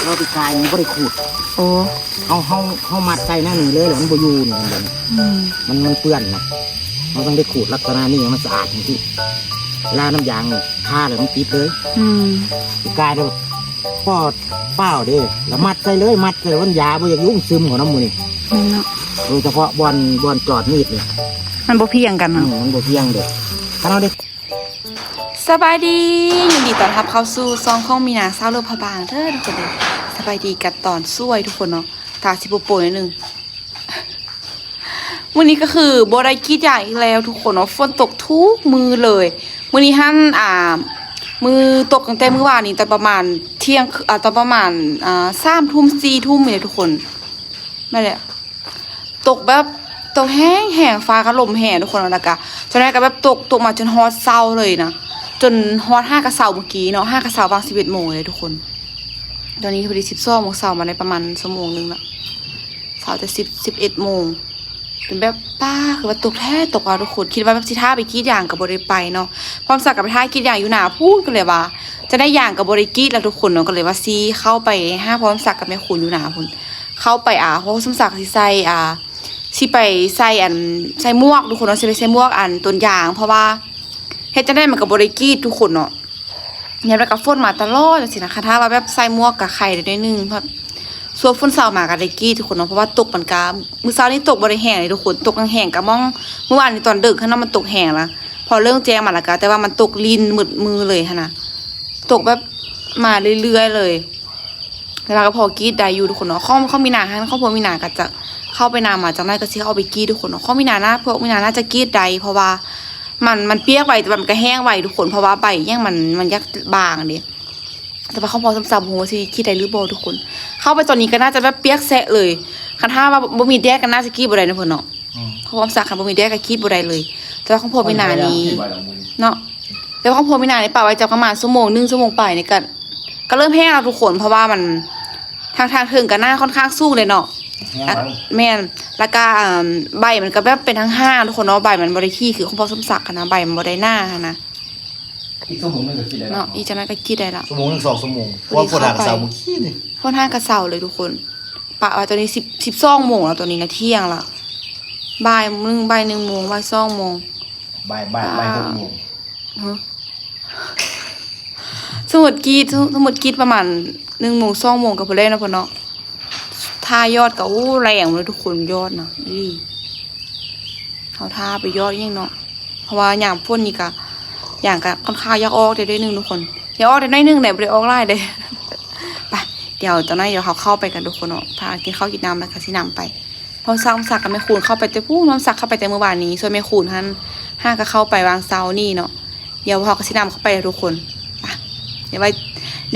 ລາວປີກາຍນີ້ບໍ່ໄດ້ຂູດ. ໂອ້ ເຮົາ ເຮົາ ເຮົາມັດໃສ່ແນວນີ້ເລີຍ ແລ້ວມັນບໍ່ຢູ່ນີ້ ມັນ ອືມ ມັນ ມັນເປື້ອນນະ. ເຮົາຕ້ອງໄດ້ຂູດລັກສະນະນີ້ໃຫ້ມັນສະອາດຈັ່ງຊີ້ ເວລານ້ຳຢາງທາແລ້ວມັນຕິດເລີຍ. ອືມ ປີກາຍແລ້ວພໍປ້າວເດ້ ແລ້ວມັດໃສ່ເລີຍ ມັດໃສ່ ມັນຢາບໍ່ຢາກຫຍຸ້ງຊຶມເຂົານຳໝູ່ນີ້. ແມ່ນເນາະ ໂດຍສະເພາະບ່ອນ ບ່ອນຈອດມີດນີ້ ມັນບໍ່ພຽງກັນເນາະ. ອືມ ມັນບໍ່ພຽງເດ້ ຄັນເຮົາໄດ້ ສະບາຍດີ ຍິນດີຕ້ອນຮັບເຂົ້າສູ່ຊ່ອງຂອງມີນາ ສາວເລີພະບາງເດີທຸກຄົນເດີ. ສະບາຍດີກັນຕອນສວຍທຸກຄົນເນາະ ຕາຊິໂປໂປໜ້ອຍໜຶ່ງ. ມື້ນີ້ກໍຄືບໍ່ໄດ້ກຣີດຢາງອີກແລ້ວທຸກຄົນເນາະ ຝົນຕົກທຸກມື້ເລີຍ. ມື້ນີ້ຫັ້ນ ອ່າ ມື້ຕົກຕັ້ງແຕ່ມື້ວານນີ້ ຕອນປະມານທ່ຽງ ອ່າ ຕອນປະມານ ອ່າ ສາມທຸ່ມ ສີ່ທຸ່ມນີ້ແຫຼະທຸກຄົນ. ແມ່ນແຫຼະ ຕົກແບບ ຕົກແຮງໆ ຟ້າກໍລົມແຮງທຸກຄົນ. ແລ້ວກໍ ຈາກນັ້ນກໍແບບຕົກ ຕົກມາຈົນຮອດເຊົ້າເລີຍນະ ຈົນຮອດຫ້າກະເຊົ້າມື້ກີ້ເນາະ ຫ້າກະເຊົ້າຫວ່າງສິບເອັດໂມງເລີຍທຸກຄົນ. ຕອນນີ້ພໍດີສິບສອງໂມງເຊົ້າ ມາໄດ້ປະມານຊົ່ວໂມງໜຶ່ງລະ ເຊົ້າແຕ່ສິບ ສິບເອັດໂມງ. ເປັນແບບ ປ້າ ຄືວ່າຕົກແທ້ຕົກວ່າທຸກຄົນ. ຄິດວ່າແບບຊິຖ້າໄປກຣີດຢາງກໍບໍ່ໄດ້ໄປເນາະ ພອນສັກກໍໄປຖ້າກຣີດຢາງຢູ່ໜ້າພຸ້ນ. ກໍເລີຍວ່າຈະໄດ້ຢາງກໍບໍ່ໄດ້ກຣີດລະທຸກຄົນເນາະ ກໍເລີຍວ່າຊິເຂົ້າໄປຫາພອນສັກກັບແມ່ຄູນຢູ່ໜ້າພຸ້ນ. ເຂົ້າໄປ ອ່າ ເພາະວ່າສົມສັກຊິໃສ່ ອ່າ ຊິໄປໃສ່ອັນ ໃສ່ໝວກທຸກຄົນເນາະ ຊິໄປໃສ່ໝວກອັນຕົ້ນຢາງ ເພາະວ່າເຮັດຈັ່ງໃດມັນກໍບໍ່ໄດ້ກຣີດທຸກຄົນເນາະ. ຍາມໃດກໍຝົນມາຕະຫຼອດຈັ່ງຊີ້ນະ ຄັນຖ້າວ່າແບບໃສ່ໝວກກໍໄຄໄດ້ໜ້ອຍໜຶ່ງ ແບບຊ່ວງຝົນເຊົາມາກໍໄດ້ກຣີດທຸກຄົນເນາະ ເພາະວ່າຕົກມັນກໍ ມື້ເຊົ້ານີ້ຕົກບໍ່ໄດ້ແຮງເດ້ທຸກຄົນ ຕົກແຮງໆ ກໍມອງ ມື້ວານນີ້ຕອນດຶກຫັ້ນນະ ມັນຕົກແຮງລະ ພໍເລີ່ມແຈ້ງມາລະກໍ ແຕ່ວ່າມັນຕົກລິນໝົດມື້ເລີຍຫັ້ນນະ ຕົກແບບມາເລື້ອຍໆ ເລີຍ. ແຕ່ວ່າກໍພໍກຣີດໄດ້ຢູ່ທຸກຄົນເນາະ ຂອງ ຂອງມີນາຫັ້ນ ຂອງພວກມີນາກໍຈະເຂົ້າໄປນຳ ມາຈາກນັ້ນກໍຊິເຂົ້າໄປກຣີດທຸກຄົນເນາະ. ຂອງມີນານະ ພວກມີນາໜ້າຈະກຣີດໄດ້ ເພາະວ່າມັນ ມັນປຽກໄວ ແຕ່ວ່າມັນກໍແຫ້ງໄວທຸກຄົນ ເພາະວ່າໃບຫຍັງມັນ ມັນຢາກບາງເດ້. ແຕ່ວ່າຂອງພອນສັກບໍ່ຮູ້ວ່າຊິກຣີດໄດ້ຫຼືບໍ່ທຸກຄົນ ເຂົ້າໄປຕອນນີ້ກໍໜ້າຈະແບບປຽກແຊະເລີຍ. ຄັນຖ້າວ່າບໍ່ມີແດດກໍໜ້າຈະກຣີດບໍ່ໄດ້ນະເພິ່ນເນາະ. ອືມ ຂອງພອນສັກຄັນບໍ່ມີແດດກໍກຣີດບໍ່ໄດ້ເລີຍ ແຕ່ວ່າຂອງພວກມີນານີ້ເນາະ. ແຕ່ວ່າຂອງພວກມີນານີ້ປະໄວ້ຈັກປະມານຊົ່ວໂມງໜຶ່ງ ຊົ່ວໂມງປາຍນີ້ກໍ ກໍເລີ່ມແຫ້ງແລ້ວທຸກຄົນ ເພາະວ່າມັນ ທາງ ທາງເທິງກໍໜ້າຂ້ອນຂ້າງສູງເດ້ເນາະ. ແມ່ນ ແມ່ນ ແລ້ວກໍ ອ່າ ໃບມັນກໍແບບເປັນຫ້າງໆ ທຸກຄົນເນາະ ໃບມັນບໍ່ໄດ້ຖີ່ຄືຂອງພອນສົມສັກຫັ້ນນະ ໃບມັນບໍ່ໄດ້ໜາຫັ້ນນະ. ອີກຊົ່ວໂມງໜຶ່ງກໍກຣີດໄດ້ແລ້ວ ເນາະ ເນາະ ອີກຈັກໜ້ອຍກໍກຣີດໄດ້ແລ້ວ. ຊົ່ວໂມງໜຶ່ງ ສອງຊົ່ວໂມງ ພໍ ພໍຖ້າກໍເຊົາມື້ກີ້ນີ້ ພໍຖ້າກໍເຊົາເລີຍທຸກຄົນ. ປະໄວ້ຕອນນີ້ສິບ ສິບສອງໂມງແລ້ວ ຕອນນີ້ນະທ່ຽງລະ ບ່າຍໜຶ່ງ ບ່າຍໜຶ່ງໂມງ ບ່າຍສອງໂມງ ບ່າຍ ບ່າຍ ບ່າຍຫົກໂມງ. ຮະ ສົມມຸດກຣີດ ສົມມຸດກຣີດປະມານໜຶ່ງໂມງ ສອງໂມງກໍພໍແລ້ວເນາະ ເພິ່ນເນາະ. ຖ້າຍອດກໍ ໂອ້ ແລງເລີຍທຸກຄົນ ຍອດນະ ອີ່ ເຮົາຖ້າໄປຍອດອີ່ຫຍັງເນາະ ເພາະວ່າຍາມຝົນນີ້ກໍ ຢາງກໍຂ້ອນຂ້າງຢາກອອກໄດ້ໜ້ອຍໜຶ່ງທຸກຄົນ ຢາກອອກໄດ້ໜ້ອຍໜຶ່ງແຫຼະ ບໍ່ໄດ້ອອກຫຼາຍເດ້. ໄປ ດຽວຕອນນັ້ນ ດຽວເຮົາເຂົ້າໄປກັນທຸກຄົນເນາະ ພາກັນກິນເຂົ້າກິນນ້ຳ ແລ້ວກໍຊິນຳໄປ. ພອນສັກກັບແມ່ຄູນເຂົ້າໄປແຕ່ພຸ້ນ ພອນສັກເຂົ້າໄປແຕ່ມື້ວານນີ້ ສ່ວນແມ່ຄູນຫັ້ນ ຫາກໍເຂົ້າໄປຫວ່າງເຊົ້ານີ້ເນາະ. ດຽວເຮົາກໍຊິນຳເຂົ້າໄປທຸກຄົນ. ໄປ ດຽວໄວ້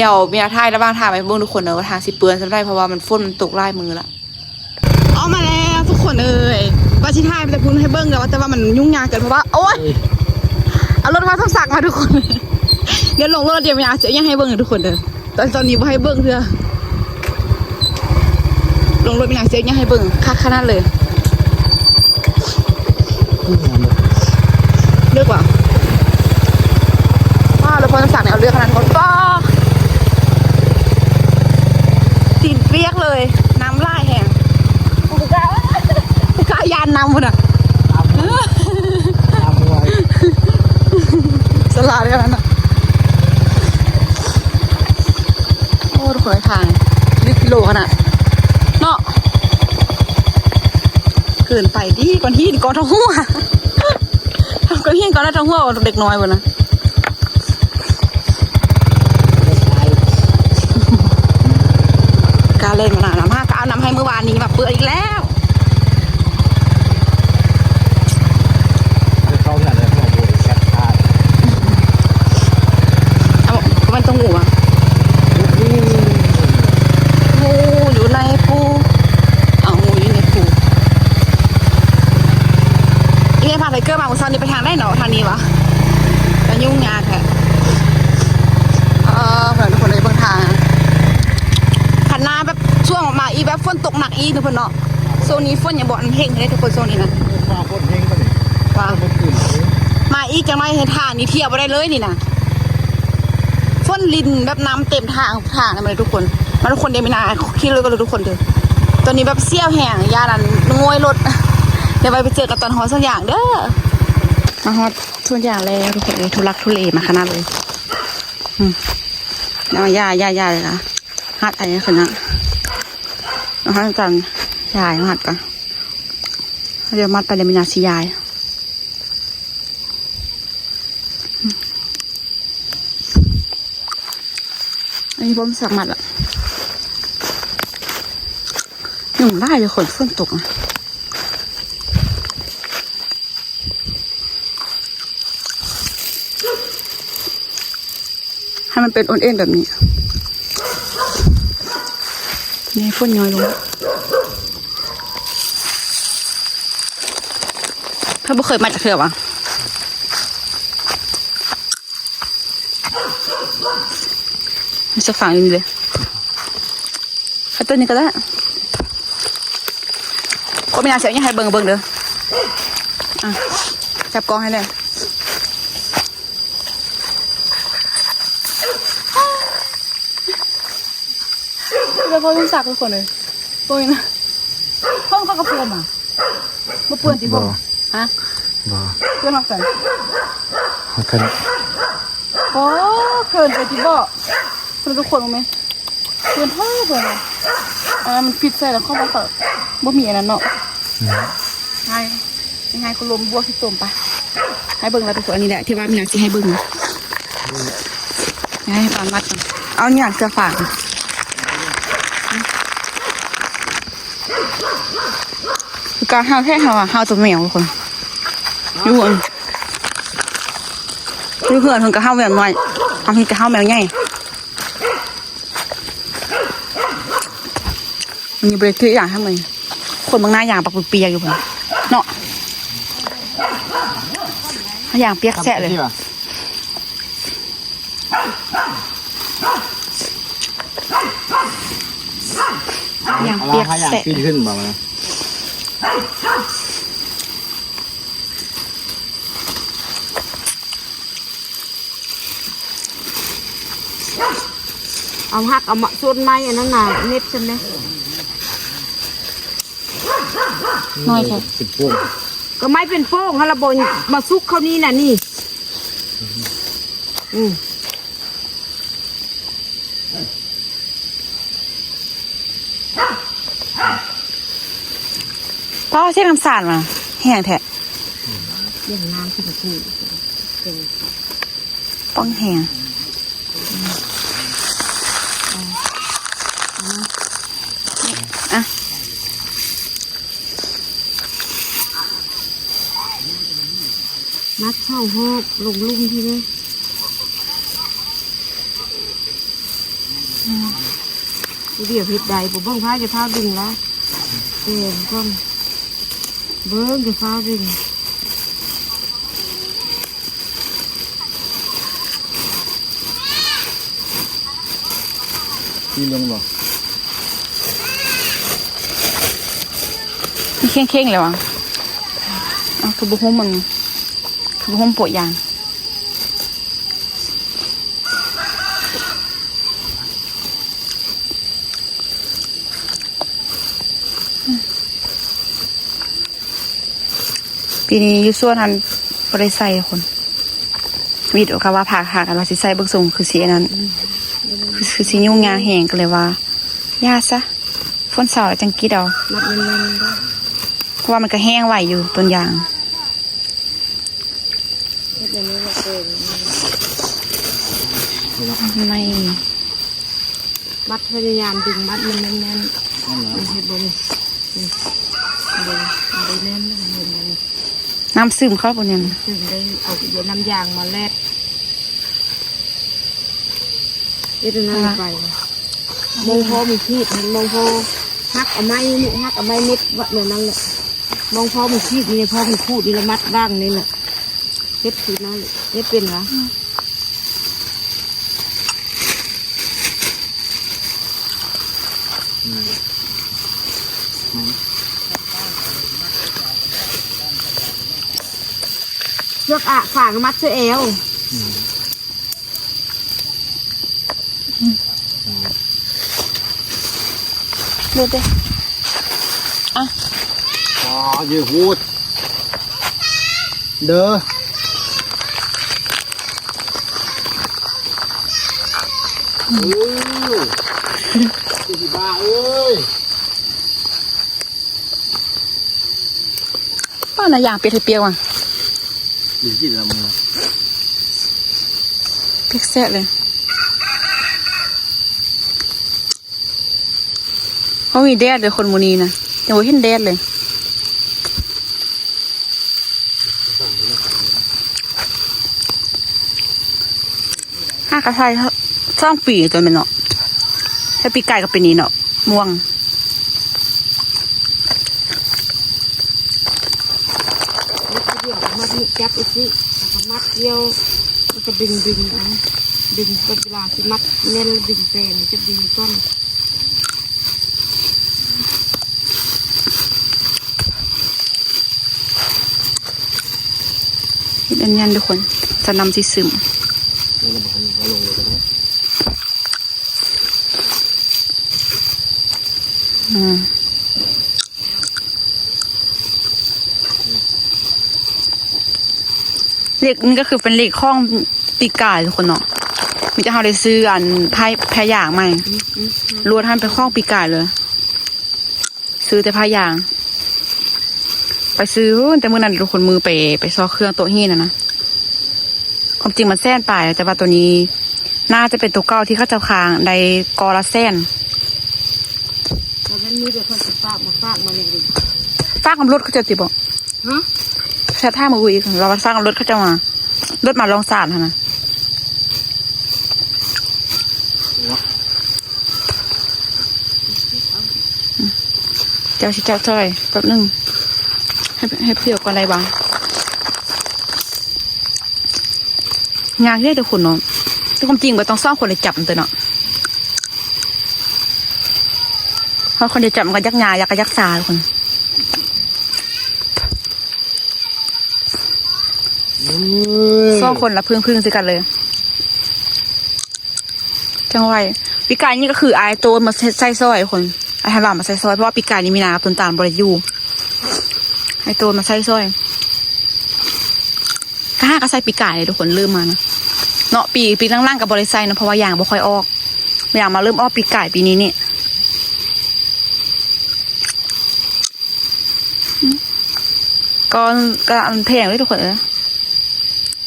ດຽວມີນາຖ່າຍ ລະຫວ່າງທາງໄປເບິ່ງທຸກຄົນເດີ ວ່າທາງຊິເປື້ອນສ່ຳໃດ ເພາະວ່າມັນ ຝົນມັນຕົກຫຼາຍມື້ລະ. ອອກມາແລ້ວທຸກຄົນເອີຍ ວ່າຊິຖ່າຍໄປແຕ່ພຸ້ນໃຫ້ເບິ່ງແລ້ວ ແຕ່ວ່າມັນຫຍຸ້ງຍາກເກີນ ເພາະວ່າ ໂອ້ຍ ເອົາລົດພອນສົມສັກມາທຸກຄົນ. ດຽວລົງລົດ ດຽວມີນາຊິເອົາຫຍັງໃຫ້ເບິ່ງເດີທຸກຄົນເດີ. ຕອນ ຕອນນີ້ບໍ່ໃຫ້ເບິ່ງເທື່ອ ລົງລົດມີນາຊິເອົາຫຍັງໃຫ້ເບິ່ງ ຄັກຂະໜາດເລີຍ. ເລືອກວ່າ ວ້າ ລົດພອນສົມສັກນີ້ເອົາເລືອກຂະໜາດ ບໍ່ ຕີນປຽກເລີຍ ນ້ຳຫຼາຍແຮງ ບໍ່ກ້າ ບໍ່ກ້າ ຢ້ານນ້ຳພຸ້ນນະ ສະຫຼາດຂະໜາດນັ້ນ. ໂອ້ ທຸກຄົນ ທາງນີ້ກິໂລຂະໜາດເນາະ ເກີນໄປຕິ ກ້ອນຫີນກ້ອນເທົ່າຫົວ ກ້ອນຫີນກ້ອນເທົ່າຫົວ ເດັກນ້ອຍພຸ້ນນະ. ກາເຫຼັ້ນມານະ ນ້ຳຫາກະເອົານ້ຳໃຫ້ມື້ວານນີ້ມາເປື້ອນອີກແລ້ວ. ເອົາ ມັນຕ້ອງຮູ້ວ່າ ງູຢູ່ໃນພູ ເອົາ ງູຢູ່ໃນພູ. ອີ່ແມ່ພາໄທເກີມາມື້ເຊົ້ານີ້ໄປທາງໃດເນາະ ທາງນີ້ຫວາ? ກະຫຍຸ້ງຍາກແທ້. ເອີ ເພື່ອນທຸກຄົນໄດ້ເບິ່ງທາງ ຄັນໜ້າແບບຊ່ວງອອກມາອີກ ແບບຝົນຕົກໜັກອີກເນາະເພິ່ນເນາະ. ຊ່ວງນີ້ຝົນຍັງບໍ່ທັນເຮັງເດ້ທຸກຄົນ ຊ່ວງນີ້ນະ ຟ້າຝົນເຮັງປານນີ້ ວ່າ ຝົນຂຶ້ນ ມາອີກຈັກໜ້ອຍໃຫ້ທາງນີ້ທ່ຽວບໍ່ໄດ້ເລີຍນີ້ນະ. ຝົນລິນແບບນ້ຳເຕັມທາງ ທາງນັ້ນມາເລີຍທຸກຄົນ. ມາທຸກຄົນເດີ ມີນາຂີ່ລົດກັນເລີຍທຸກຄົນເດີ. ຕອນນີ້ແບບສ່ຽວແຮງ ຢ້ານອັນງ່ວຍລົດ. ດຽວໄວ້ໄປເຈີກັນຕອນຮອດສວນຢາງເດີ. ມາຮອດສວນຢາງແລ້ວທຸກຄົນເອີຍ ທຸລັກທຸເລມາຂະໜາດເລີຍ. ອືມ ເອົາ ຢ່າ ຢ່າ ຢ່າ ຢ່າ ຮັດໄອ້ນີ້ຂຶ້ນນະ. ເອົາ ຮັດກັນ ຢາຍ ຮັດກັນ. ດຽວມັດໄປ ດຽວມີນາຊິຢາຍ. ອັນນີ້ບໍ່ມີສັກມັດລະ ຍຸງຫຼາຍເລີຍ ຝົນ ຝົນຕົກ. ໃຫ້ມັນເປັນໂອນເອນແບບນີ້ ນີ້ຝົນຍ້ອຍລົງ. ເພິ່ນບໍ່ເຄີຍມາຈັກເທື່ອຫວາ? ມັນຈະຝັງຢູ່ນີ້ເລີຍ. ເອົາຕົວນີ້ກໍໄດ້. ໂຄເມນາຊິເອົາຫຍັງໃຫ້ເບິ່ງ ເບິ່ງເດີ. ອ່ະ ຈັບກ້ອງໃຫ້ແດ່. ເດີ ພໍ່ມີສັກທຸກຄົນເອີຍ. ໂອ້ຍນະ ເພິ່ນກໍກະໂປມອະ. ບໍ່ເປື້ອນຕິບໍ່? ຮະ? ບໍ່ ເປື້ອນຮອດໃສ? ຮອດເທິງ. ໂອ້ ເຂີນໄປຕິບໍ່? ເພິ່ນທຸກຄົນເບິ່ງແມ ເປື້ອນເພິ່ນ ເພິ່ນ ອັນນັ້ນມັນປິດໃສ່ແລ້ວເຂົ້າມາກໍບໍ່ມີອັນນັ້ນເນາະ. ອືມ ໃຫ້ ໃຫ້ເຂົາລົມບວກທີ່ຕົມໄປ ໃຫ້ເບິ່ງແລ້ວທຸກຄົນ. ອັນນີ້ແຫຼະທີ່ວ່າມີນາຊິໃຫ້ເບິ່ງ ໃຫ້ປານມັດ ເອົາຫຍັງເສືອຝາງ. ຄືການເຫົ່າແທ້ເຮົາອະ ເຫົ່າຕົວແມວທຸກຄົນ. ຢູ່ ຢູ່ເຮືອນເພິ່ນກໍເຫົ່າແມວນ້ອຍ ເຮົາເຫັນແຕ່ເຫົ່າແມວໃຫຍ່. ມັນຍັງບໍ່ໄດ້ຖືກຢາງໃຫ້ມັນ ຄົນເບິ່ງໜ້າຢາງປາກເປີກໆຢູ່ພຸ້ນເນາະ. ຢາງປຽກແຊະເລີຍ. ຢາງປຽກແຊະ ປີນຂຶ້ນບໍ່? ເອົາຮັກເອົາມາ ຕົ້ນໄມ້ອັນນັ້ນນະ ເມັດຊັ້ນເດ້. ນ້ອຍແທ້ ເປັນໂປ່ງ ກໍໄມ້ເປັນໂປ່ງຫັ້ນລະບໍ່ ມາສຸກເຂົ້ານີ້ນະນີ້. ອືມ ປ້າ ເສຍງນ້ຳສານວ່າແຮງແທ້ ສຽງນ້ຳຂຶ້ນຄູ ປ້ອງແຮງ. ອ່ະ ມັດເຂົ້າຮອບລົງລຸ່ມພີ້ເດີ. ອືມ ດຽວເຮັດໄດ້ບໍ່? ເບິ່ງພ້າ ຢ່າຟ້າວດຶງລະ ແຕ່ງກ່ອນ ເບິ່ງ ຢ່າຟ້າວດຶງ. ທີ່ລົງບໍ່? ມີເຄັ່ງໆແລ້ວຫວາ? ເອົ້າ ຄືບໍ່ຫຸ້ມມັນ ຄືບໍ່ຫຸ້ມໂປະຢາງ? ປີນີ້ຢູ່ສວນຫັ້ນບໍ່ໄດ້ໃສ່ຄົນ ວິດອອກ ກະວ່າພາຫາກັນວ່າຊິໃສ່ ເບິ່ງຊົງຄືຊິອັນນັ້ນ ຄື ຄືຊິຫຍຸ້ງຍາກແຮງ ກໍເລີຍວ່າຢ່າຊະ ຝົນເຊົາແລ້ວຈັ່ງກິດເອົາ ມັດແໜ້ນໆ ເພາະວ່າມັນກະແຫ້ງໄວຢູ່ຕົ້ນຢາງ. ເຮັດແນວນີ້ແຫຼະເອີ ໄມ້ ມັດ ພະຍາຍາມດຶງມັດມັນແໜ້ນໆ ມັນເຮັດບໍ່ໄດ້ ນີ້ ບໍ່ ບໍ່ແໜ້ນ ເຫັນບໍ່ນີ້ ນ້ຳຊຶມເຂົ້າບໍ່ແໜ້ນ ຊຶມໄດ້ ເອົານ້ຳຢາງມາແລດ ເຮັດອັນນັ້ນໄປ ມອງພໍມັນຂີດ ມອງພໍຫັກເອົາໄມ້ນີ້ ຫັກເອົາໄມ້ເມັດ ວະ ແນວນັ້ນແຫຼະ ມອງພໍມັນຂີດນີ້ ພໍມັນຂູດນີ້ລະ ມັດວາງນີ້ແຫຼະ. ເຮັດຄືນັ້ນ ເຮັດເປັນຫວາ? ອືມ ເຊືອກອະ ຝາງມັດໃສ່ແອວ. ອືມ. ເດັດເດ້ ອ່ະ ອໍ ເຢ ໂຫດເດີ ເອີ ເຈຊິບ້າເອີຍ. ປ້ານະ ຢາງເປັດໃຫ້ປຽກວ່າ ເປັນກິນລະມື້ ປຽກແຊະເລີຍ. ບໍ່ມີແດດເລີຍຄົນມື້ນີ້ນະ ຍັງບໍ່ເຫັນແດດເລີຍ. ຫາກະໃສ່ສອງປີຕົວແມ່ນເນາະ ໃສ່ປີກາຍກະປີນີ້ເນາະ ມ່ວງ. ມັດດຽວ ມັດນີ້ຈັບອີກຊິ ແລ້ວກະມັດດຽວ ແລ້ວກະດຶງ ດຶງເອົາ ດຶງ ເວລາຊິມັດແໜ້ນ ແລ້ວດຶງແປງ ມັນຈະດີກ່ອນ. ເຮັດອັນນັ້ນທຸກຄົນ ຈະນຳຊິຊຶມ ອືມ ເຫຼັກນີ້ກະຄືເປັນເຫຼັກຂອງປີກາຍທຸກຄົນເນາະ ມີແຕ່ເຮົາໄດ້ຊື້ອັນ ພາ ພາຢາງໃໝ່ ອືມ ອືມ ລວດໃຫ້ເປັນຂອງປີກາຍເລີຍ. ຊື້ແຕ່ພາຢາງ ໄປຊື້ແຕ່ມື້ນັ້ນທຸກຄົນ ມື້ໄປ ໄປຊອກເຄື່ອງໂຕະຫີນຫັ້ນນະ ຄວາມຈິງມັນແສນປາຍ ແຕ່ວ່າໂຕນີ້ໜ້າຈະເປັນໂຕເກົ່າທີ່ເຂົາເຈົ້າຄ້າງໄດ້ກໍລະແສນ. ແຕ່ມັນມີແຕ່ເຂົາຊິຝາກມາ ຝາກມາແນວນີ້ ຝາກນຳລົດເຂົາເຈົ້າຕິບໍ? ຮະ? ແຊດຖາມມື້ອີກ ລາວວ່າຝາກນຳລົດເຂົາເຈົ້າມາ ລົດມາລອງສານຫັ້ນນະ. ເຈົ້າຊິຈັບຊ່ອຍແປັບໜຶ່ງ ໃຫ້ ໃຫ້ເພື່ອກ່ອນໄດ້ບໍ່? ຍາກເດ້ທຸກຄົນເນາະ ແຕ່ຄວາມຈິງບໍ່ຕ້ອງສອງຄົນໄດ້ຈັບເນາະ ເພາະຄົນດຽວຈັບມັນກະຢາກຍາກ ກະຢາກຊາທຸກຄົນ. ສອງຄົນລະພຶ້ງໆ ໃສ່ກັນເລີຍ ຈັ່ງໄວ. ປີກາຍນີ້ກະຄືອ້າຍໂຕນມາໃສ່ຊ່ອຍທຸກຄົນ ອ້າຍທັນວາມາໃສ່ຊ່ອຍ ເພາະວ່າປີກາຍນີ້ມີນາກັບຕົ້ນຕານບໍ່ໄດ້ຢູ່ ອ້າຍໂຕນມາໃສ່ຊ່ອຍ. ກະຫາກະໃສ່ປີກາຍເດ້ທຸກຄົນ ເລີ່ມມານະເນາະ ປີ ປີຫຼັງໆ ກະບໍ່ໄດ້ໃສ່ເນາະ ເພາະວ່າຢາງບໍ່ຄ່ອຍອອກ ຢາງມາເລີ່ມອອກປີກາຍປີນີ້ນີ້. ກໍ ກະອັນແພງເດ້ທຸກຄົນເອີຍ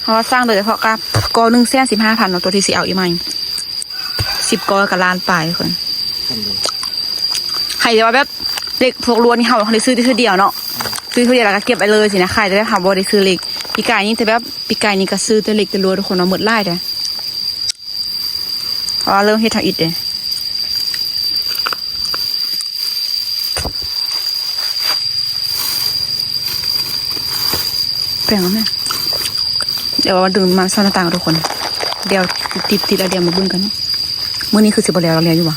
ເພາະວ່າສັ່ງໂດຍສະເພາະກະກໍໜຶ່ງແສນສິບຫ້າພັນເນາະ ໂຕທີ່ຊິເອົາອີກໃໝ່ ສິບກໍກະລ້ານປາຍທຸກຄົນ. ໃຜທີ່ວ່າແບບເຫຼັກພວກລວດນີ້ ເຮົາ ເຮົາໄດ້ຊື້ແຕ່ເທື່ອດຽວເນາະ ຊື້ເທື່ອດຽວແລ້ວກະເກັບໄວ້ເລີຍຊີ້ນະ ຂາຍແຕ່ແບບເຮົາບໍ່ໄດ້ຊື້ເຫຼັກ. ປີກາຍນີ້ແຕ່ແບບ ປີກາຍນີ້ກະຊື້ແຕ່ເຫຼັກແຕ່ລວດທຸກຄົນເນາະ ໝົດຫຼາຍເດ້. ເພາະວ່າເລີ່ມເຮັດທຳອິດເດ້ ແປງເອົາແມ່. ດຽວເອົາດຶງມາຊ່ອຍໜ້າຕ່າງທຸກຄົນ ດຽວຕິດໆ ແລ້ວດຽວມາເບິ່ງກັນເນາະ. ມື້ນີ້ຄືຊິບໍ່ແລ້ວ ແລ້ວຢູ່ຫວາ?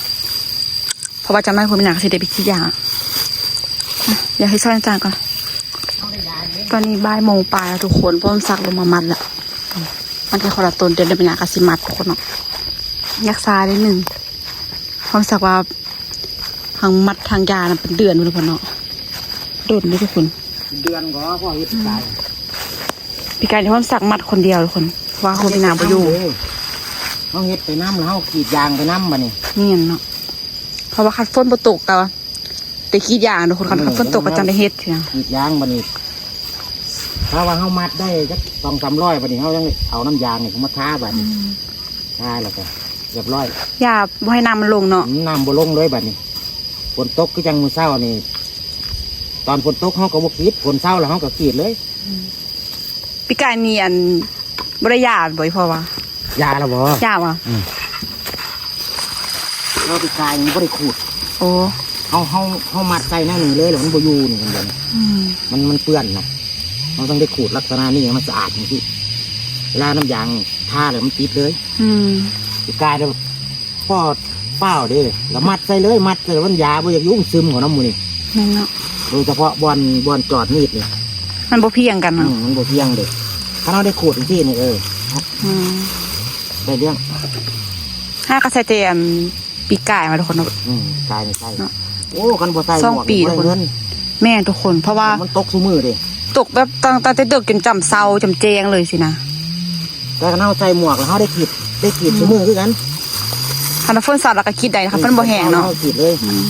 ເພາະວ່າຈັກໜ້ອຍພຸ້ນມີນາກະຊິໄດ້ໄປກຣີດຢາງ ດຽວເຮັດຊ່ອຍຕ່າງກ່ອນ. ຕອນນີ້ບ່າຍໂມງປາຍແລ້ວທຸກຄົນ ພວກສັກລົງມາມັດແລ້ວ ມັນແຕ່ຄົນລະຕົ້ນ ດຽວມີນາກະຊິມັດທຸກຄົນເນາະ. ຢາກຊາໄດ້ໜຶ່ງ ພວກສັກວ່າທັງມັດທັງຢານະເປັນເດືອນພຸ້ນເນາະ ດົນເດ້ທຸກຄົນ ເປັນເດືອນກໍພໍເຮັດໄດ້. ປີກາຍນີ້ພວກສັກມັດຄົນດຽວທຸກຄົນ ເພາະວ່າຄົນມີນາບໍ່ຢູ່ ເຮົາເຮັດໄປນຳ ແລ້ວເຮົາກຣີດຢາງໄປນຳບາດນີ້ ແມ່ນເນາະ. ເພາະວ່າຄັນຝົນບໍ່ຕົກກະໄດ້ກຣີດຢາງທຸກຄົນ ຄັນຝົນຕົກກະຈັ່ງໄດ້ເຮັດ ກຣີດຢາງບາດນີ້. ຖ້າວ່າເຮົາມັດໄດ້ຈັກສອງສາມຮ້ອຍບາດນີ້ ເຮົາຍັງເອົານ້ຳຢາງນີ້ມາທາບາດນີ້ ທາແລ້ວກະຮຽບຮ້ອຍ ຢ່າບໍ່ໃຫ້ນ້ຳມັນລົງເນາະ ອືມ ນ້ຳບໍ່ລົງເລີຍບາດນີ້. ຝົນຕົກຄືຈັ່ງມື້ເຊົ້ານີ້ ຕອນຝົນຕົກເຮົາກະບໍ່ກຣີດ ຝົນເຊົາແລ້ວເຮົາກະກຣີດເລີຍ. ອືມ ປີກາຍນີ້ອັນ ບໍ່ໄດ້ຢາບໍ່ອີ່ພໍ່ວ່າ? ຢາແລ້ວບໍ່? ຢາຫວາ? ອືມ ເຮົາປີກາຍນີ້ບໍ່ໄດ້ຂູດ. ໂອ້ ເຮົາ ເຮົາ ເຮົາມັດໃສ່ແນວນີ້ເລີຍ ແລ້ວມັນບໍ່ຢູ່ນີ້ ມັນ ອືມ ມັນ ມັນເປື້ອນນະ. ເຮົາຕ້ອງໄດ້ຂູດລັກສະນະນີ້ໃຫ້ມັນສະອາດຈັ່ງຊີ້ ເວລານ້ຳຢາງທາແລ້ວມັນຕິດເລີຍ. ອືມ ປີກາຍນີ້ພໍ ປ້າວເດ້ ລະມັດໃສ່ເລີຍ ມັດໃສ່ ມັນຢາບໍ່ຢາກຢູ່ ມັນຊຶມເຂົ້ານຳໝູ່ນີ້. ແມ່ນເນາະ ໂດຍສະເພາະບ່ອນ ບ່ອນຈອດມີດນີ້ ມັນບໍ່ພຽງກັນເນາະ. ອືມ ມັນບໍ່ພຽງເດ້ ຄັນເຮົາໄດ້ຂູດຈັ່ງຊີ້ນີ້ ເອີ ອືມ ໄດ້ເລື່ອງ. ຫາກະໃສ່ແຕ່ອັນປີກາຍມາທຸກຄົນເນາະ. ອືມ ປີກາຍນີ້ໃສ່ເນາະ ໂອ້ ຄັນບໍ່ໃສ່ໝວກ ສອງປີ ບໍ່ໄດ້ເງິນ. ແມ່ນທຸກຄົນ ເພາະວ່າມັນຕົກຊຸມື້ເດ້ ຕົກແບບຕັ້ງ ຕັ້ງແຕ່ເດິກຈົນຈຳເຊົ້າຈຳແຈ້ງເລີຍຊີ້ນະ. ແຕ່ຄັນເຮົາໃສ່ໝວກແລ້ວ ເຮົາໄດ້ກຣີດ ໄດ້ກຣີດ ອືມ ຊຸມື້ຄືກັນ. ຄັນວ່າຝົນຊາແລ້ວກໍກຣີດໄດ້ ຄັນຝົນບໍ່ແຫ້ງເນາະ ເຮົາກຣີດເລີຍ. ອືມ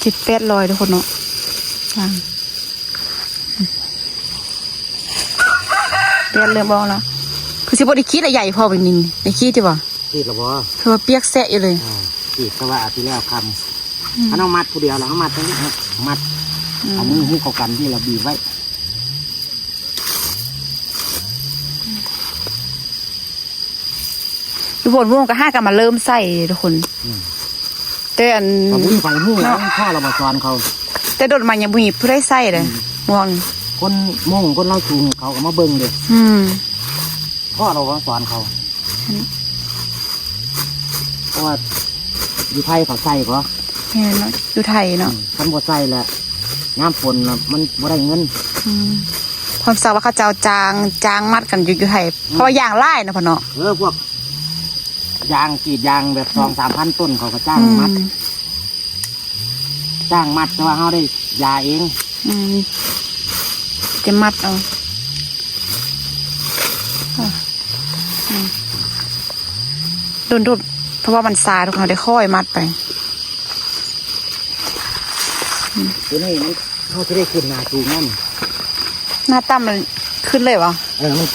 ເຈັດແປດຮ້ອຍທຸກຄົນເນາະ. ແດດເລີ່ມອອກແລ້ວ ຄືຊິບໍ່ໄດ້ກຣີດ ໄອ້ໃຫຍ່ ພໍແບບນີ້ໄດ້ກຣີດຢູ່ບໍ່? ກຣີດແລ້ວບໍ່? ຄືວ່າປຽກແຊະຢູ່ເລີຍ. ອ່າ ກຣີດແຕ່ວ່າອາທິດແລ້ວຄ່ຳ. ອືມ ຄັນເຮົາມັດຜູ້ດຽວລະ ເຮົາມັດຈັ່ງນີ້ ມັດ ອືມ ເອົາມືຫຸບເຂົ້າກັນນີ້ລະ ບີບໄວ້. ຢູ່ໂພນວົງກໍຫາກັນມາເລີ່ມໃສ່ເດ້ທຸກຄົນ. ອືມ ແຕ່ອັນ ກໍບໍ່ມີໃຜຮູ້ ເນາະ ພໍ່ລະມາສອນເຂົາ. ແຕ່ດົນມາຍັງບໍ່ມີຜູ້ໃດໃສ່ເດ້. ອືມ ໝວກນີ້ ຄົນມົ້ງ ຄົນລາວສູງ ເຂົາກໍມາເບິ່ງເດ້. ອືມ ພໍ່ລະມາສອນເຂົາ. ອືມ ເພາະວ່າຢູ່ໄທເຂົາໃສ່ບໍ່? ແມ່ນເນາະ ຢູ່ໄທເນາະ. ອືມ ຄັນບໍ່ໃສ່ລະ ຍາມຝົນນະ ມັນບໍ່ໄດ້ເງິນ. ອືມ ເພິ່ນສັກວ່າເຂົາເຈົ້າຈ້າງ ຈ້າງມັດກັນຢູ່ ຢູ່ໄທ ອືມ ເພາະວ່າຢາງຫຼາຍເນາະພໍ່ເນາະ. ເອີ ພວກຢາງ ກຣີດຢາງແບບ ອືມ ສອງສາມພັນຕົ້ນ ເຂົາກໍຈ້າງມັດ. ອືມ ຈ້າງມັດ ແຕ່ວ່າເຮົາໄດ້ຢາເອງ. ອືມ ຈະມັດເອົາ. ອືມ ດົນໆ ເພາະວ່າມັນຊາ ເຮົາໄດ້ຄ່ອຍມັດໄປ. ອືມ ຕົວນີ້ມັນ ເຮົາຊິໄດ້ຂຶ້ນໜ້າສູງນັ້ນ ໜ້າຕ່ຳມັນຂຶ້ນເລີຍບໍ່? ເອີ ມັນ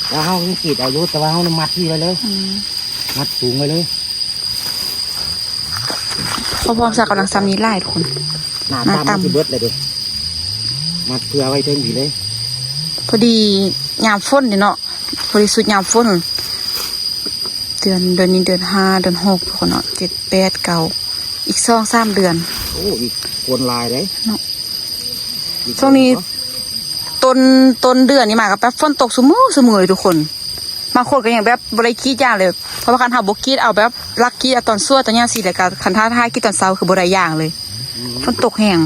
ແລ້ວເຮົາກຣີດເອົາຢູ່ ແຕ່ວ່າເຮົາມັດທີ່ໄວ້ເລີຍ. ອືມ ມັດສູງໄວ້ເລີຍ. ເພາະພວກເຮົາກຳລັງຊຳນີ້ຫຼາຍທຸກຄົນ ໜ້າ ໜ້າຕ່ຳ ຕ່ຳມັນຊິເບິດແລ້ວເດ້ ມັດເພື່ອໄວ້ເທິງພີ້ເລີຍ. ພໍດີຍາມຝົນເດ້ເນາະ ບໍລິສຸດຍາມຝົນ ເດືອນ ເດືອນນີ້ເດືອນຫ້າ ເດືອນຫົກ ທຸກຄົນເນາະ ເຈັດ ແປດ ເກົ້າ ອີກສອງສາມເດືອນ. ໂອ້ ອີກຄົນຫຼາຍເດ້ເນາະ ອີກ ຊ່ວງນີ້ ເດືອນ ຕົ້ນ ຕົ້ນເດືອນນີ້ມາກໍແບບຝົນຕົກຊຸມື້ ຊຸມື້ເລີຍທຸກຄົນ. ບາງຄົນກໍຍັງແບບບໍ່ໄດ້ກຣີດຢາງເລີຍ ເພາະວ່າຄັນເຮົາບໍ່ກຣີດ ເອົາແບບລັກກຣີດເອົາຕອນສວຍຕອນຫຍັງຊີ້ ແລ້ວກໍຄັນຖ້າ ຖ້າກຣີດຕອນເຊົ້າຄືບໍ່ໄດ້ຢາງເລີຍ. ອືມ ຝົນຕົກແຮງ.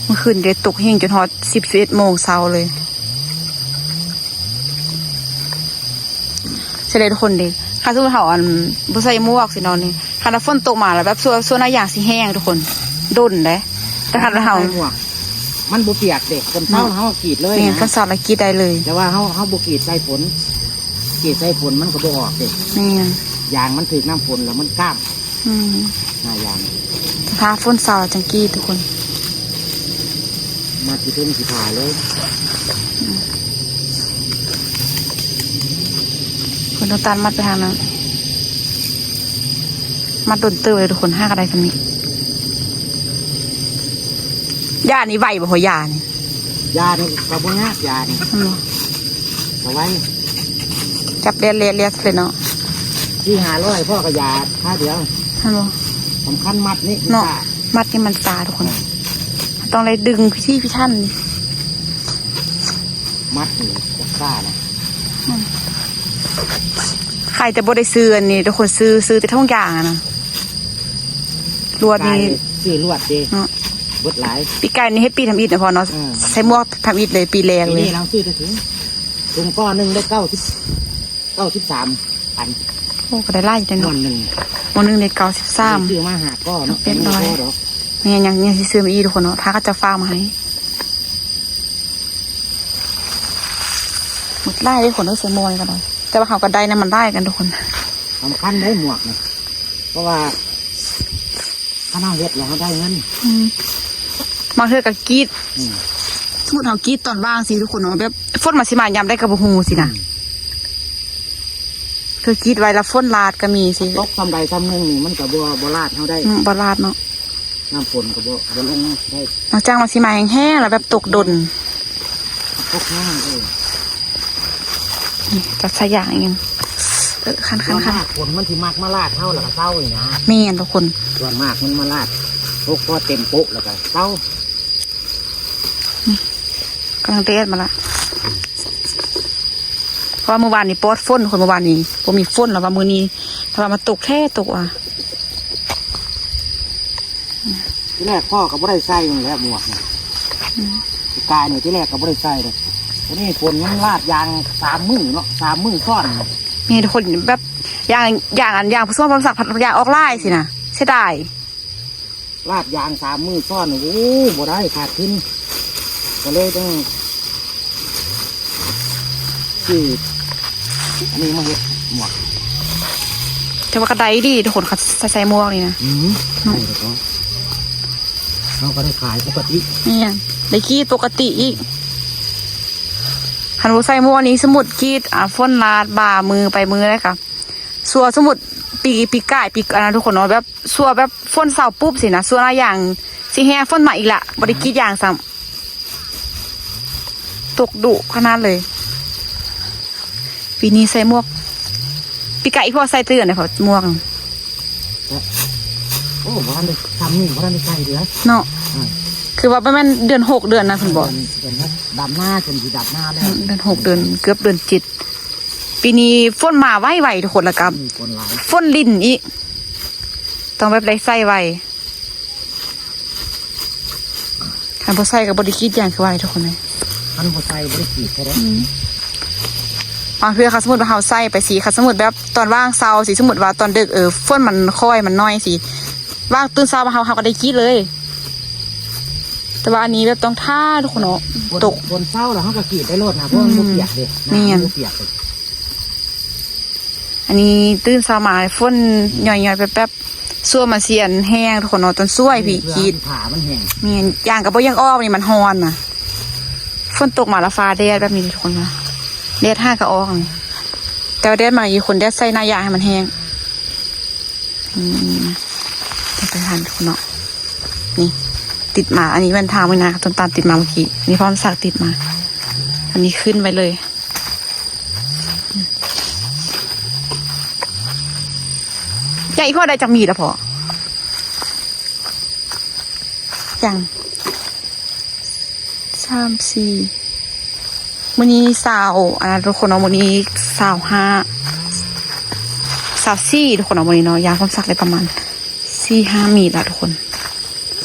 ເມື່ອຄືນນີ້ຕົກແຮງຈົນຮອດສິບ ສິບເອັດໂມງເຊົ້າເລີຍ. ໃຊ່ເດ້ທຸກຄົນເດ້ ຄັນສົມມຸດເຮົາ ອັນ ບໍ່ໃສ່ໝວກຊິເນາະນີ້ ຄັນວ່າຝົນຕົກມາແລ້ວແບບ ສ່ວນ ສ່ວນໜ້າຢາງຊິແຫ້ງທຸກຄົນ ດົນເດ້. ແຕ່ຄັນວ່າເຮົາ ໃສ່ໝວກ ມັນບໍ່ປຽກເດ້ ຕອນເຊົ້າ ອືມ ເຮົາກຣີດເລີຍນະ. ແມ່ນ ຄັນຊາແລ້ວກຣີດໄດ້ເລີຍ ແຕ່ວ່າເຮົາ ເຮົາບໍ່ກຣີດໃສ່ຝົນ ກຣີດໃສ່ຝົນມັນກໍບໍ່ອອກເດ້. ແມ່ນ ຢາງມັນຖືກນ້ຳຝົນແລ້ວມັນກ້າງ. ອືມ ໜ້າຢາງ ຖ້າຝົນເຊົາຈັ່ງກຣີດທຸກຄົນ. ມັດຢູ່ເທິງຂີ້ຜາເລີຍ. ອືມ ເພິ່ນຕ້ອງຕັດມັດໄປທາງນັ້ນ ມັດດົນເຕີບເລີຍທຸກຄົນ ຫາກໍໄດ້ສ່ຳນີ້. ຢານີ້ໄວບໍ່ພໍ່ ຢານີ້? ຢານີ້ກໍບໍ່ຍາກ ຢານີ້ ແມ່ນບໍ່? ກໍໄວ ຈັບແລ່ນໆໆເລີຍເນາະ. ສີ່ຫ້າຮ້ອຍພໍກໍຢາຄາດຽວ ແມ່ນບໍ່? ສຳຄັນມັດນີ້ ເນາະ ມັດນີ້ມັນຊາທຸກຄົນ. ອ່າ ຕ້ອງໄດ້ດຶງພິຖີພິຖັນ ມັດນີ້ຈັກຊານະ. ອືມ ໃຄແຕ່ບໍ່ໄດ້ຊື້ອັນນີ້ທຸກຄົນ ຊື້ ຊື້ແຕ່ຖົງຢາງຫັ້ນນະ. ລວດນີ້ ປີກາຍຊື້ລວດເດ້ ເນາະ ເບິດຫຼາຍ. ປີກາຍນີ້ເຮັດປີທຳອິດນະພໍ່ເນາະ. ເອີ ໃສ່ໝວກທຳອິດເລີຍ ປີແລກເລີຍ. ປີນີ້ເຮົາຊື້ແຕ່ຖົງ ຖົງກໍໜຶ່ງໄດ້ເກົ້າສິບ ເກົ້າສິບສາມອັນ. ໂອ້ ກໍໄດ້ຫຼາຍຢູ່ເດເນາະ ໝວກໜຶ່ງ ໝວກໜຶ່ງໄດ້ເກົ້າສິບສາມ. ຊື້ມາຫ້າກໍເນາະ ເປັນຮ້ອຍ. ແມ່ນ ຍັງ ຍັງຊິຊື້ມາອີກທຸກຄົນເນາະ ຖ້າເຂົາເຈົ້າຝາກມາໃຫ້. ໝົດຫຼາຍເດ້ຄົນເອີຍ ໃສ່ໝວກນີ້ກໍໄດ້ ແຕ່ວ່າເຮົາກໍໄດ້ນຳມັນຫຼາຍກັນທຸກຄົນ. ສຳຄັນເດ້ໝວກນີ້ ເພາະວ່າຄັນເຮົາເຮັດແລ້ວເຮົາໄດ້ເງິນ. ອືມ ບາງເທື່ອກໍກຣີດ ອືມ ສົມມຸດເຮົາກຣີດຕອນວ່າງຊີ້ທຸກຄົນເນາະ ແບບຝົນມັນຊິມາຍາມໃດກໍບໍ່ຮູ້ຊີ້ນະ. ອືມ ຄືກຣີດໄວ້ແລ້ວຝົນລາດກໍມີຊີ້. ຕົກຊ່ຳໃດຊ່ຳໜຶ່ງນີ້ມັນກໍບໍ່ ບໍ່ລາດເຮົາໄດ້. ອືມ ບໍ່ລາດເນາະ. ນ້ຳຝົນກໍບໍ່ ບໍ່ລົງໄດ້ ນອກຈາກວ່າຊິມາແຫ້ງໆ ແລ້ວແບບຕົກດົນ ຕົກແຫ້ງເອີ. ນີ້ ຈັບສາຍຢາງອີກ. ເອີ ຄັນໆໆ ສ່ວນມາກຝົນມັນຊິມັກມາລາດເຮົາແລ້ວກໍເຊົານີ້ນະ. ແມ່ນທຸກຄົນ ສ່ວນມາກມັນມາລາດ ຕົກພໍເຕັມໂປະແລ້ວກໍເຊົາ. ນີ້ ກຳລັງແດດມາລະ ເພາະວ່າມື້ວານນີ້ປອດຝົນ ຄົນ ມື້ວານນີ້ບໍ່ມີຝົນ ແລ້ວວ່າມື້ນີ້ ແຕ່ວ່າມັນຕົກແທ້ຕົກວ່າ. ທີແລກພໍ່ກໍບໍ່ໄດ້ໃສ່ນີ້ແຫຼະໝວກນີ້. ອືມ ປີກາຍນີ້ທີແລກກໍບໍ່ໄດ້ໃສ່ເດ້. ຕອນນີ້ຝົນມັນລາດຢາງສາມມື້ເນາະ ສາມມື້ຊ້ອນ. ແມ່ນ ຄົນແບບ ຢ່າງ ຢ່າງອັນ ຢ່າງຜູ້ຊ່ວຍພອນສັກ ຢ່າງອອກຫຼາຍຊີ້ນະ ເສຍດາຍ. ລາດຢາງສາມມື້ຊ້ອນ ໂອ້ ບໍ່ໄດ້ ຂາດທຶນ ກໍເລີຍຕ້ອງຊື້ອັນນີ້ມາເຮັດໝວກ. ແຕ່ວ່າກໍໄດ້ດີທຸກຄົນ ຄັນໃສ່ໝວກນີ້ນະ. ອືມ ໄດ້ແລ້ວກໍ ເຮົາກໍໄດ້ຂາຍປົກກະຕິ. ແມ່ນ ໄດ້ກີດປົກກະຕິອີກ. ຄັນບໍ່ໃສ່ໝວກນີ້ ສົມມຸດກີດ ອ່າ ຝົນລາດບ່າມືໄປມືໄດ້ກະ ຊົ່ວສົມມຸດປີ ປີກາຍ ປີ ອັນນັ້ນທຸກຄົນເນາະ ແບບ ຊົ່ວແບບຝົນເຊົາປຸບຊີ້ນະ ຊົ່ວໜ້າຢາງຊິແຫ້ງ ຝົນມາອີກລະ ບໍ່ໄດ້ກຣີດຢາງຊ້ຳ ຕົກດຸຂະໜາດເລີຍ. ປີນີ້ໃສ່ໝວກ ປີກາຍອີ່ພໍ່ໃສ່ເທື່ອໃດພໍ່ ໝວກ? ໂອ້ ບໍ່ທັນໄດ້ ຊ່ຳນີ້ບໍ່ທັນໄດ້ໃສ່ເທື່ອເນາະ. ອືມ ຄືວ່າປະມານເດືອນຫົກເດືອນນັ້ນພຸ້ນບໍ? ເດືອນ ເດືອນຫົກ ດຳນາ ຈົນຊິດຳນາແລ້ວ. ອືມ ເດືອນຫົກ ເດືອນ ເກືອບເດືອນເຈັດ. ປີນີ້ຝົນມາໄວໆທຸກຄົນ ແລ້ວກໍ ອືມ ຝົນຫຼາຍ ຝົນລິນອີກ ຕ້ອງແບບໄດ້ໃສ່ໄວ. ຄັນບໍ່ໃສ່ກໍບໍ່ໄດ້ກຣີດຢາງ ຄືວ່າທຸກຄົນເອີຍ. ຄັນບໍ່ໃສ່ບໍ່ໄດ້ກຣີດເທົ່າໃດ. ອືມ ບາງເທື່ອຄັນສົມມຸດວ່າເຮົາໃສ່ໄປຊີ້ ຄັນສົມມຸດແບບຕອນວ່າງເຊົ້າຊີ້ ສົມມຸດວ່າຕອນດຶກ ເອີ ຝົນມັນຄ່ອຍ ມັນໜ້ອຍຊີ້ ວ່າງຕື່ນເຊົ້າມາເຮົາ ເຮົາກໍໄດ້ກຣີດເລີຍ. ແຕ່ວ່າອັນນີ້ແບບຕ້ອງຖ້າທຸກຄົນເນາະ ຝົນ ຕົກ ຝົນເຊົາແລ້ວເຮົາກໍກຣີດໄດ້ໂລດນະ ເພາະມັນບໍ່ປຽກເດ້. ອືມ ນ້ຳມັນບໍ່ປຽກເດ້. ອັນນີ້ຕື່ນເຊົ້າມາຝົນ ອືມ ຍ້ອຍໆແປັບໆ ຊົ່ວມາຊິອັນແຫ້ງທຸກຄົນເນາະ ຕອນຊ່ວຍພີ້ກຣີດ ຜ້າມັນແຫ້ງ. ແມ່ນ ຢາງກໍບໍ່ຢາກອອກນີ້ ມັນຮ້ອນນະ. ຝົນຕົກມາແລ້ວຟ້າແດດແບບນີ້ທຸກຄົນນະ ແດດຫາກໍອອກນີ້ ແຕ່ວ່າແດດມາອີກຄົນ ແດດໃສ່ໜ້າຢາງໃຫ້ມັນແຫ້ງ. ອືມ ໄປທັນເນາະ ນີ້ຕິດມາ ອັນນີ້ແມ່ນທາງໄວ້ນາ ຕົ້ນຕານຕິດມາເມື່ອກີ້ ນີ້ພອນສັກຕິດມາ ອັນນີ້ຂຶ້ນໄວ້ເລີຍ. ໃຫຍ່ພໍໄດ້ຈັກມີດລະພໍ່? ຍັງ ສາມ ສີ່ ມື້ນີ້ຊາວ ອັນນັ້ນທຸກຄົນເນາະ ມື້ນີ້ຊາວຫ້າ ຊາວສີ່ ທຸກຄົນເນາະ ມື້ນີ້ເນາະ ຢາງພອນສັກໄດ້ປະມານສີ່ຫ້າມີດລະທຸກຄົນ.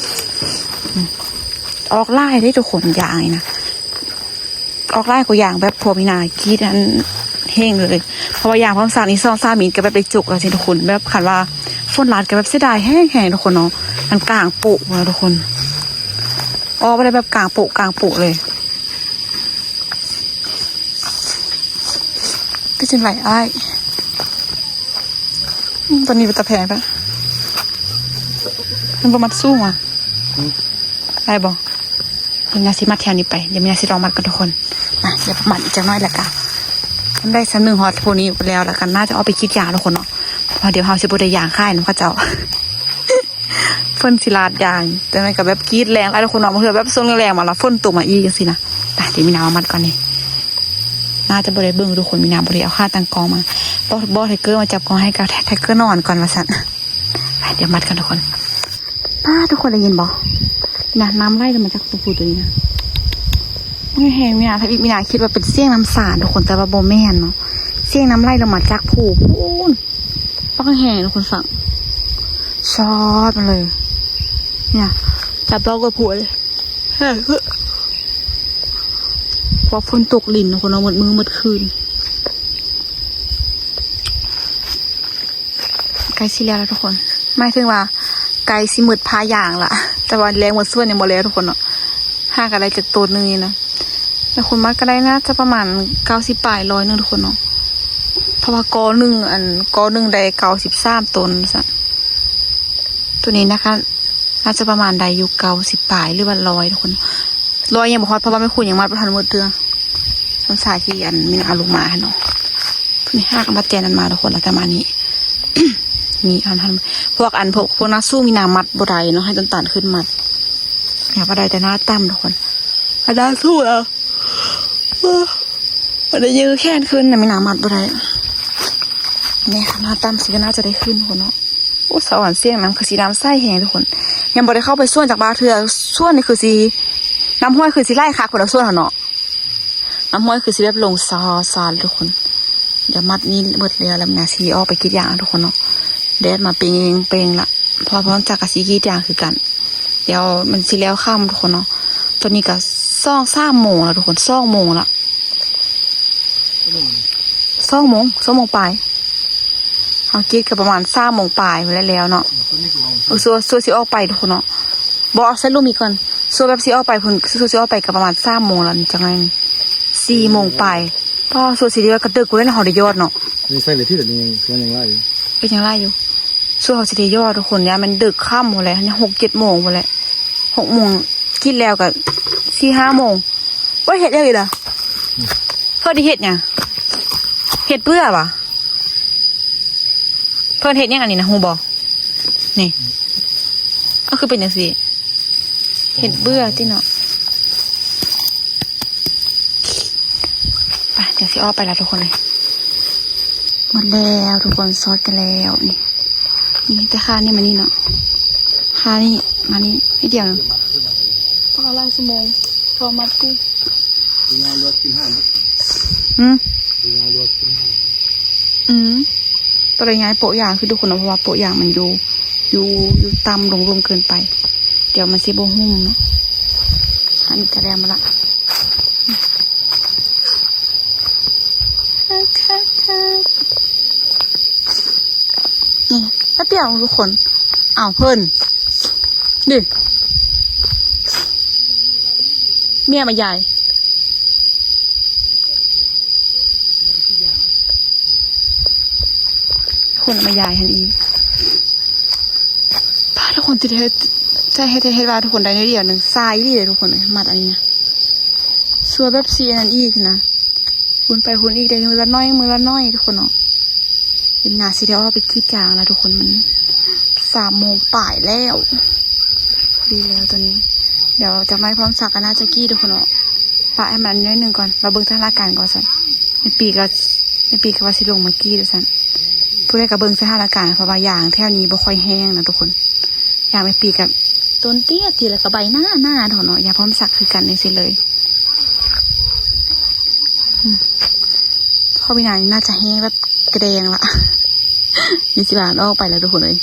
ອືມ ອອກຫຼາຍເດ້ທຸກຄົນ ຢາງນີ້ນະ ອອກຫຼາຍກວ່າຢາງແບບພວກມີນາກຣີດຫັ້ນແຮງເລີຍ ເພາະວ່າຢາງພອນສັກນີ້ສອງສາມມີດກໍແບບໄດ້ຈົກແລ້ວຊີ້ທຸກຄົນ ແບບຄັນວ່າຝົນລາດກໍແບບເສຍດາຍແຮງໆ ທຸກຄົນເນາະ ມັນກາງໂປະນະທຸກຄົນ. ອໍ ບໍ່ໄດ້ແບບກາງໂປະກາງໂປະເລີຍ. ເປັນຈັ່ງໃດອ້າຍ? ອືມ ຕອນນີ້ເປັນຕາແພງແທ້ ມັນບໍ່ມັດສູງຫວາ? ອືມ ໄດ້ບໍ່? ດຽວມີນາຊິມັດແຖວນີ້ໄປ ດຽວມີນາຊິລອງມັດກ່ອນທຸກຄົນ. ອ່ະ ດຽວມັດອີກຈັກໜ້ອຍແລ້ວກະ ມັນໄດ້ສ່ຳໜຶ່ງຮອດຜູ້ນີ້ແລ້ວ ແລ້ວກະໜ້າຈະອອກໄປກຣີດຢາງທຸກຄົນເນາະ ເພາະວ່າດຽວເຮົາຊິບໍ່ໄດ້ຢາງຂາຍນຳເຂົາເຈົ້າ. ເພິ່ນຊິລາດຢາງ ຈັ່ງໃດກໍແບບກຣີດແຮງຫຼາຍທຸກຄົນເນາະ ບາງເທື່ອແບບຊົນແຮງມາລະຝົນຕົກມາອີກຈັ່ງຊີ້ນະ. ໄປ ດຽວມີນາເອົາມັດກ່ອນນີ້ ໜ້າຈະບໍ່ໄດ້ເບິ່ງທຸກຄົນ ມີນາບໍ່ໄດ້ເອົາຂາຕັ້ງກ້ອງມາ ບອກ ບອກໄທເກີມາຈັບກ້ອງໃຫ້ ກະໄທເກີນອນກ່ອນວ່າຊັ້ນ. ໄປ ດຽວມັດກ່ອນທຸກຄົນ. ປ້າ ທຸກຄົນໄດ້ຍິນບໍ່? ນີ້ນະ ນ້ຳໄຫຼລົງມາຈາກພູຕົວນີ້ນະ ໂອ້ຍ ແຮງ. ມີນາ ຖ້າອີກມີນາຄິດວ່າເປັນສຽງນ້ຳສານທຸກຄົນ ແຕ່ວ່າບໍ່ແມ່ນເນາະ ສຽງນ້ຳໄຫຼລົງມາຈາກພູພຸ້ນ. ປາກແຮງທຸກຄົນຟັງ ຊອດມາເລີຍ. ນີ້ນະ ຈັບລອກກວ່າພູເລີຍ ເພາະຝົນຕົກລິນທຸກຄົນເນາະ ໝົດມື້ໝົດຄືນ. ໃກ້ຊິແລ້ວລະທຸກຄົນ ໝາຍເຖິງວ່າໃກ້ຊິໝົດຜ້າຢາງລະ ແຕ່ວ່າແລງໝົດສ່ວນຍັງບໍ່ແລ້ວທຸກຄົນເນາະ. ຫາກໍໄດ້ຈັກໂຕນໜຶ່ງນີ້ນະ ແລ້ວຄົນມັດກໍໄດ້ໜ້າຈະປະມານເກົ້າສິບປາຍ ຮ້ອຍໜຶ່ງທຸກຄົນເນາະ ເພາະວ່າກໍໜຶ່ງ ອັນ ກໍໜຶ່ງໄດ້ເກົ້າສິບສາມໂຕນຊັ້ນ. ໂຕນີ້ນະຄະ ໜ້າຈະປະມານໄດ້ຢູ່ເກົ້າສິບປາຍ ຫຼືວ່າຮ້ອຍທຸກຄົນ ຮ້ອຍຍັງບໍ່ຮອດ ເພາະວ່າແມ່ຄູຍັງມັດບໍ່ທັນໝົດເທື່ອ. ສ່ວນສາຍທີ່ ອັນ ມີນາເອົາລົງມາຫັ້ນເນາະ ນີ້ຫາກະມັດແຈນນັ້ນມາທຸກຄົນ ແລ້ວກະມານີ້ ນີ້ອັນ ພວກ ອັນ ພວກ ພວກນາສູ້ມີນາມັດບໍ່ໄດ້ເນາະ ໃຫ້ຕົ້ນຕານຂຶ້ນມັດ ຫາກະໄດ້ແຕ່ໜ້າຕ່ຳທຸກຄົນ. ອັນນາສູ້ເອົາ ອັນນີ້ຢືດແຂນຂຶ້ນນະ ມີນາມັດບໍ່ໄດ້. ນີ້ຂະໜາດຕ່ຳຊິກໍໜ້າຈະໄດ້ຂຶ້ນພຸ້ນເນາະ. ໂອ້ ສະຫວັນ ສຽງນ້ຳຄືຊິນ້ຳໃສແຮງທຸກຄົນ ຍັງບໍ່ໄດ້ເຂົ້າໄປສວນຈັກບາດເທື່ອ. ສວນນີ້ຄືຊິ ນ້ຳຫ້ວຍຄືຊິໄຫຼຄັກພຸ້ນເນາະ ສວນເຮົາເນາະ ນ້ຳຫ້ວຍຄືຊິແບບລົງຊາຊາທຸກຄົນ. ດຽວມັດນີ້ເບິດແລ້ວ ແລ້ວມີນາຊິອອກໄປກຣີດຢາງທຸກຄົນເນາະ. ແດດມາເປັງເປັງລະ ເພາະວ່າພອນສັກກໍຊິກຣີດຢາງຄືກັນ. ດຽວມັນຊິແລ້ວຄ່ຳທຸກຄົນເນາະ. ຕອນນີ້ກໍສອງສາມໂມງລະທຸກຄົນ ສອງໂມງລະ ສອງໂມງ ສອງໂມງປາຍ. ເຮົາກິດກໍປະມານສາມໂມງປາຍພຸ້ນແຫຼະແລ້ວເນາະ. ເອີ ຊົ່ວ ຊົ່ວຊິອອກໄປທຸກຄົນເນາະ. ບໍ່ ເອົາໃສ່ລຸ່ມອີກກ່ອນ. ຊົ່ວແບບຊິອອກໄປພຸ້ນ ຊົ່ວຊິອອກໄປກໍປະມານສາມໂມງແລ້ວ ຈັ່ງໄດ້ນີ້ ສີ່ໂມງປາຍ. ປ້າ ຊົ່ວຊິໄດ້ຍອດ ກໍເດິກຢູ່ເດ້ເນາະ ເຮົາໄດ້ຍອດເນາະ. ຍັງໃສ່ເລີຍທີ່ດຽວນີ້ ຍັງ ຍັງຫຼາຍຢູ່ ກໍຍັງຫຼາຍຢູ່. ຊົ່ວເຮົາຊິໄດ້ຍອດທຸກຄົນ ຢ້ານມັນເດິກຄ່ຳພຸ້ນແຫຼະ ຍັງຫົກເຈັດໂມງພຸ້ນແຫຼະ ຫົກໂມງ ກິດແລ້ວກໍສີ່ຫ້າໂມງ. ໂອ້ຍ ເຮັດຫຍັງອີກລະ? ເພິ່ນເຮັດຫຍັງ? ເຮັດເບື່ອຫວາ? ເພິ່ນເຮັດຫຍັງອັນນີ້ນະ ຮູ້ບໍ່? ນີ້ ເອົາ ຄືເປັນຈັ່ງຊີ້? ເຮັດເບື່ອຕິເນາະ. ໄປ ດຽວຊິອອກໄປລະທຸກຄົນເອີຍ. ໝົດແລ້ວທຸກຄົນ ຊອດກັນແລ້ວ. ນີ້ ນີ້ ແຕ່ຄານີ້ມານີ້ເນາະ ຄານີ້ມານີ້ນິດດຽວໜຶ່ງ. ຕ້ອງເອົາຫຼາຍຊົ່ວໂມງ ເພາະມັດຕິ. ຫືມ? ອືມ ໂຕໃດງ່າຍໂປະຢາງຄືທຸກຄົນເນາະ ເພາະວ່າໂປະຢາງມັນຢູ່ ຢູ່ ຢູ່ຕ່ຳລົງເກີນໄປ ດຽວມັນຊິບໍ່ຫຸ້ມເນາະ. ອັນນີ້ກະແລ້ວມາລະ. ນີ້ ແປັບດຽວທຸກຄົນ. ອ້າວ ເພິ່ນ ນີ້ ເມຍມາຢາຍ ຄົນມາຢາຍຫັ້ນອີກ. ປ້າ ທຸກຄົນ ທີ່ເຮັດ ຈະເຮັດ ເຮັດວ່າທຸກຄົນໄດ້ໜ້ອຍດຽວໜຶ່ງ ຊາອີ່ຫຼີເດ້ທຸກຄົນເອີຍ. ມັດອັນນີ້ນະ ຊົ່ວແບບຊິອັນນັ້ນອີກນະ ຫຸ້ນໄປຫຸ້ນອີກ ໄດ້ມື້ລະໜ້ອຍ ມື້ລະໜ້ອຍທຸກຄົນເນາະ. ເຫັນໜ້າຊິໄດ້ອອກໄປກຣີດຢາງລະທຸກຄົນ ມັນສາມໂມງປາຍແລ້ວ. ພໍດີແລ້ວຕອນນີ້ ດຽວຈັກໜ້ອຍພ້ອມສັກກໍໜ້າຈະກຣີດທຸກຄົນເນາະ. ປະໃຫ້ມັນໜ້ອຍໜຶ່ງກ່ອນ ລາເບິ່ງສະຖານະການກ່ອນຊັ້ນ. ແມ່ປີກໍ ແມ່ປີກໍວ່າຊິລົງມາກຣີດວ່າຊັ້ນ. ຜູ້ໃດກໍເບິ່ງສະຖານະການ ເພາະວ່າຢາງແຖວນີ້ບໍ່ຄ່ອຍແຫ້ງນະທຸກຄົນ. ຢາງແມ່ປີກໍຕົ້ນເຕ້ຍໆ ແລ້ວກໍໃບໜາໆເນາະ. ຢາງພ້ອມສັກຄືກັນຈັ່ງຊີ້ເລີຍ. ອືມ ເພາະວິນານີ້ໜ້າຈະແຫ້ງແບບກະແດງລະ ນີ້ຊິບານອອກໄປແລ້ວທຸກຄົນເອີຍ.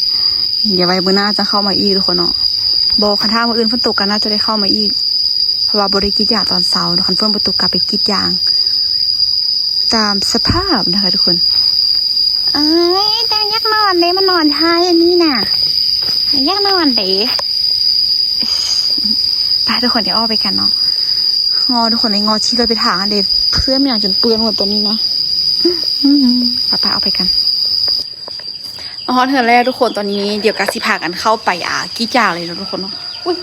ດຽວໄວ້ມື້ໜ້າຈະເຂົ້າມາອີກທຸກຄົນເນາະ. ບໍ່ ຄັນຖ້າມື້ອື່ນຝົນຕົກກໍໜ້າຈະໄດ້ເຂົ້າມາອີກ ເພາະວ່າບໍ່ໄດ້ກຣີດຢາງຕອນເຊົ້າເນາະ. ຄັນຝົນບໍ່ຕົກກໍໄປກຣີດຢາງຕາມສະພາບນະຄະທຸກຄົນ. ເອີຍ ແຕ່ຢາກນອນເດ້ ມານອນທ່າເຮັດນີ້ນະ ຢາກນອນເດ້. ໄປທຸກຄົນ ດຽວອອກໄປກັນເນາະ. ງໍທຸກຄົນເອີຍ ງໍຂີ່ລົດໄປທາງຫັ້ນເດ້ ເພື່ອມຫຍັງຈົນເປື້ອນໝົດຕອນນີ້ນະ. ອືມ ໄປໆ ອອກໄປກັນ. ມາຮອດເຮືອນແລ້ວທຸກຄົນ ຕອນນີ້ດຽວກໍຊິພາກັນເຂົ້າໄປ ອ່າ ກຣີດຢາງເລີຍເນາະທຸກຄົນເນາະ. ອຸ້ຍ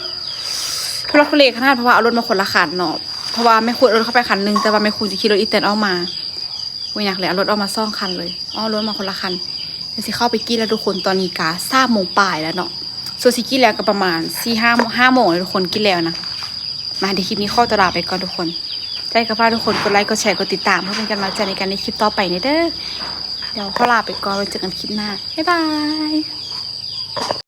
ທຸລັກທຸເລຂະໜາດ ເພາະວ່າເອົາລົດມາຄົນລະຄັນເນາະ ເພາະວ່າແມ່ຄູເອົາລົດເຂົ້າໄປຄັນໜຶ່ງ ແຕ່ວ່າແມ່ຄູຈະຂີ່ລົດອີແຕນອອກມາ. ບໍ່ຍາກເລີຍ ເອົາລົດອອກມາສອງຄັນເລີຍ ເອົາລົດມາຄົນລະຄັນ. ດຽວຊິເຂົ້າໄປກຣີດແລ້ວທຸກຄົນ ຕອນນີ້ກະສາມໂມງປາຍແລ້ວເນາະ. ສ່ວນຊິກຣີດແລ້ວກໍປະມານສີ່ຫ້າ ຫ້າໂມງແລ້ວທຸກຄົນ ກຣີດແລ້ວນະ. ມາ ດຽວຄລິບນີ້ຂໍຕົວລາໄປກ່ອນທຸກຄົນ. ຈັ່ງໃດກໍຝາກທຸກຄົນກົດໄລ ກົດແຊ ກົດຕິດຕາມ ເພື່ອເປັນກຳລັງໃຈໃນການເຮັດຄລິບຕໍ່ໄປແດ່ເດີ. ດຽວຂໍລາໄປກ່ອນ ໄວ້ເຈີກັນຄລິບໜ້າ ບາຍບາຍ.